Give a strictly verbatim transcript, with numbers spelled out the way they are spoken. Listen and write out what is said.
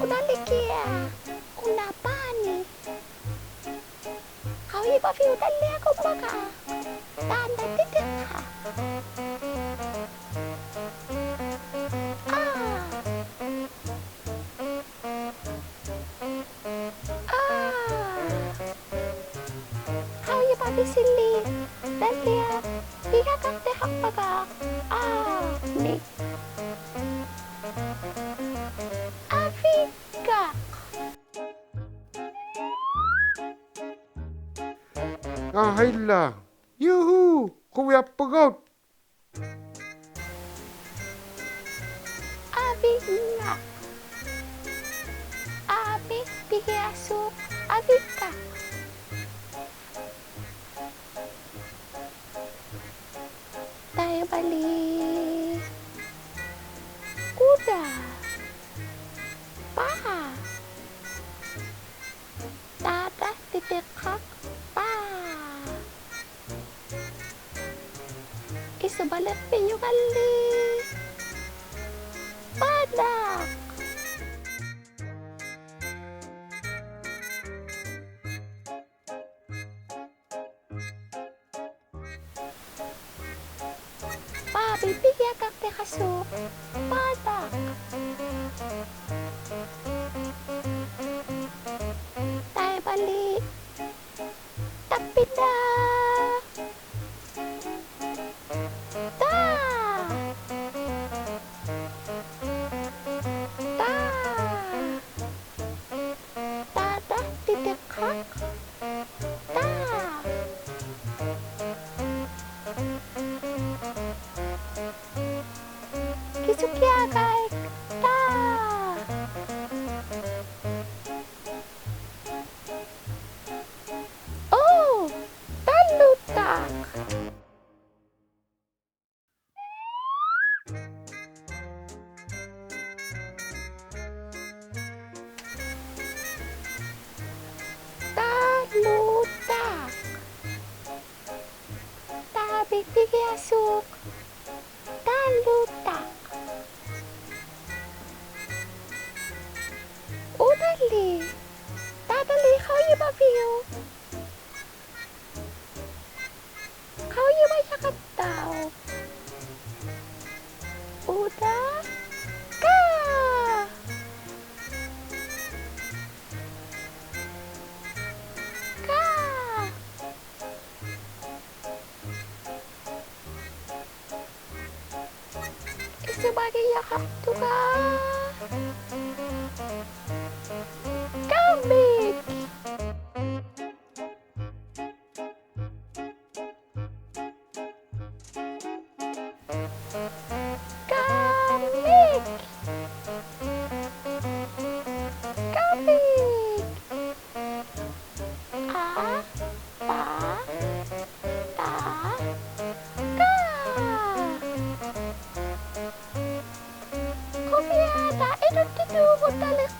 ᐅᓇᓕᑭᐊᖅ, ᐅᓇ ᐸᓂ. ᖃᐅᔨᒪᕕᐅᒃ ᐅᓇᓕᐊᖅ ᖁᒻᒪᖔᖅ? ᑖᓐᓇ ᑎᑎᖅᑲᖅ. ᐋ. ᐋ. ᖃᐅᔨᒪᕕᓯᓕ ᐅᓇᓕᐊᖅ? ᐱᒋᐊᖃᖅᑎᑦ ᖁᒻᒪᖔᖅ. ᐋ, ᓂ. ᐊᕕᙵᖅ. ᐋ, ᕼᐊᐃᓛ. ᔫᕼᐆ, ᖁᕕᐊᑉᐳᒍᑦ. ᐊᕕᙵᖅ. ᐊᕕ ᐱᒋᐊᓲᖅ, ᐊᕕᙵᖅ. ᑕᐃᒪᓕ. ᐅᓇ. ᐸ. ᑖᑕ ᑎᑎᖅᑲᖅ, ᐸ. ᐃᓱᒪᓕᖅᐱᔪᖓᓕ. ᐸᓇᖅ. ᐸ ᐱᒋᐊᖃᖅᑎᑦ ᖃᓲᖅ. ᐸᓇᖅ. ᑕᐃᒪᓕ. ᑕᐱᓇ. ᑕ. ᑕ. ᑖᑕ ᑎᑎᖅᑲᖅ, ᑕ. ᑭᓱᑭᐊᖅᑲᐃ, ᑕ. ᐆ, ᑕᓗᑕᖅ. ᑕᓗᑕᖅ. ᑕ ᐱᒋᐊᓲᖅ. ᑕᓗᑕᖅ. ᐅᓇᓕ. ᑖᑕᓕ ᖃᐅᔨᒪᕕᐅᒃ? ᖃᐅᔨᒪᔭᖃᑦᑕᐅᖅ. ᐅᓇ, ᑲ. ᑲ. ᐃᓱᒪᒋᔭᖃᖅᑐᖓ. ᑲᒥᒃ. ᑲᒥᒃ. ᑲᒥᒃ. ᐊ, ᐸ, ᑕ, ᑲ. ᖁᕕᐊᑦᑕ, ᐃᓄᒃᑎᑑᕗᑦᑕᓕ